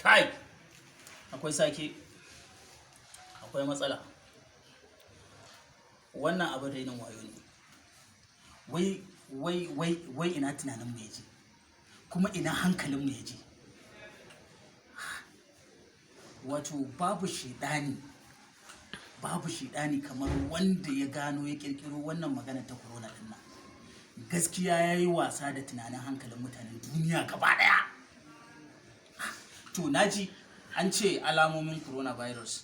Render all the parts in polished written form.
Kai, akwai sake, akwai matsala. Wannan abin rainin wayo ne. Wai wai wai wai, ina tunanin mu yaje, kuma ina hankalin mu yaje? Wato babu shedani, babu shedani kamar wanda ya gano ya kirkiro wannan magana ta corona din nan. Gaskiya yayi wasa da tunanin hankalin mutanen duniya gaba daya. To, naji an ce alamomin coronavirus: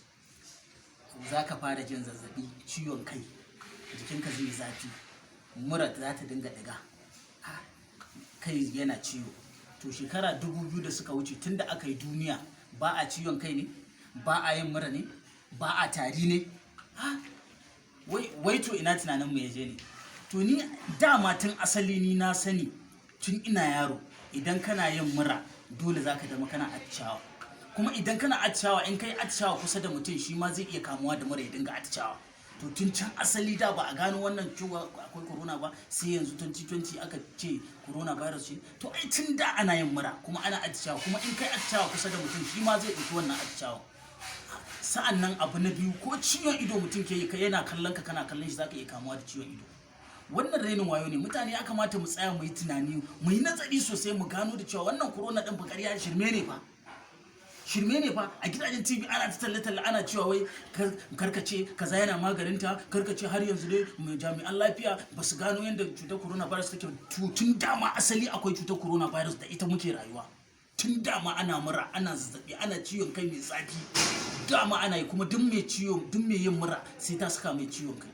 za ka fara jin zazzabi, ciwon kai, jikinka zai yi zafi, mura za ta dinga ɗiga, kai yana ciwo. To, shekara 2000 da suka wuce, tunda aka yi duniya, ba a ciwon kai ne? Ba a yin mura ne? Ba a tari ne? Wai wai, to ina tunanin mu yaje ne? To, ni dama tun asali ni na sani tun ina yaro, idan kana yin mura dole zaka zama kana atishawa. Kuma idan kana atishawa, in kai atishawa kusa da mutum, shi ma zai iya kamuwa da mura, ya dinga atishawa. To, tun can asali da ba a gano wannan cewa akwai corona ba, sai yanzu 2020 aka ce coronavirus ce. To, ai tun da ana yin mura kuma ana atishawa, kuma in kai atishawa kusa da mutum, shi ma zai ɗauki wannan atishawa. Sa'an nan abu na biyu, ko ciwon ido mutum ke yi, kai yana kallon ka, kana kallon shi, zaka iya kamuwa da ciwon ido. Wannan rainin wayo ne. Mutane, ya kamata mu tsaya mu yi tunani, mu yi nazari sosai, mu gano da cewa wannan corona ɗin fa ƙarya, shirme ne fa, shirme ne fa. A gidajen TV ana ta talle-talle, ana cewa wai karkace kaza yana maganinta, karkace. Har yanzu dai jami'an lafiya ba su gano yadda cutar coronavirus take. Tun dama asali akwai cutar coronavirus, da ita muke rayuwa. Tun dama ana mura, ana zazzabi, ana ciwon kai mai zafi, dama ana yi. Kuma duk mai ciwon, duk mai yin mura, sai ta saka mai ciwon kai,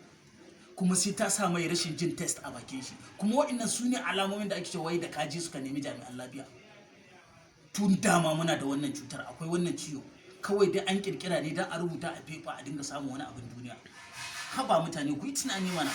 kuma sai ta sa mai rashin jin taste a bakin shi. Kuma waɗannan su ne alamomin da ake cewa wai da kaji suka nemi jami'an lafiya. Tun dama muna da wannan cutar, akwai wannan ciwo. Kawai dai an kirkira ne don a rubuta a fefa, a dinga samun wani abin duniya. Haba mutane, ku yi tunani mana.